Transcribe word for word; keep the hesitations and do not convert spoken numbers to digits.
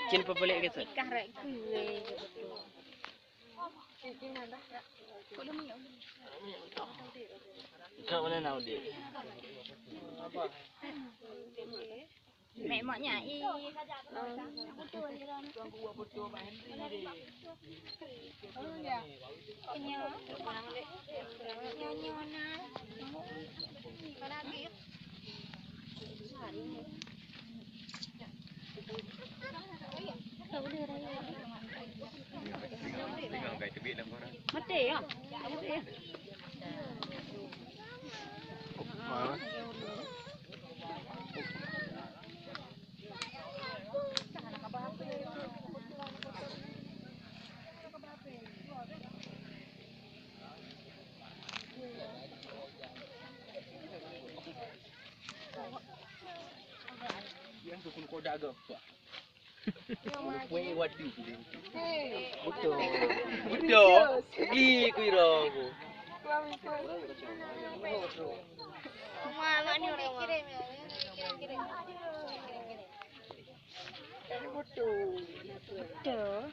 Cen peupeulek ke tu? Kau mana nak udik? Mek mak nyai. Mati ya. Yang tu pun kau dah agak. Betul. Betul. Gi kuiro aku. Betul.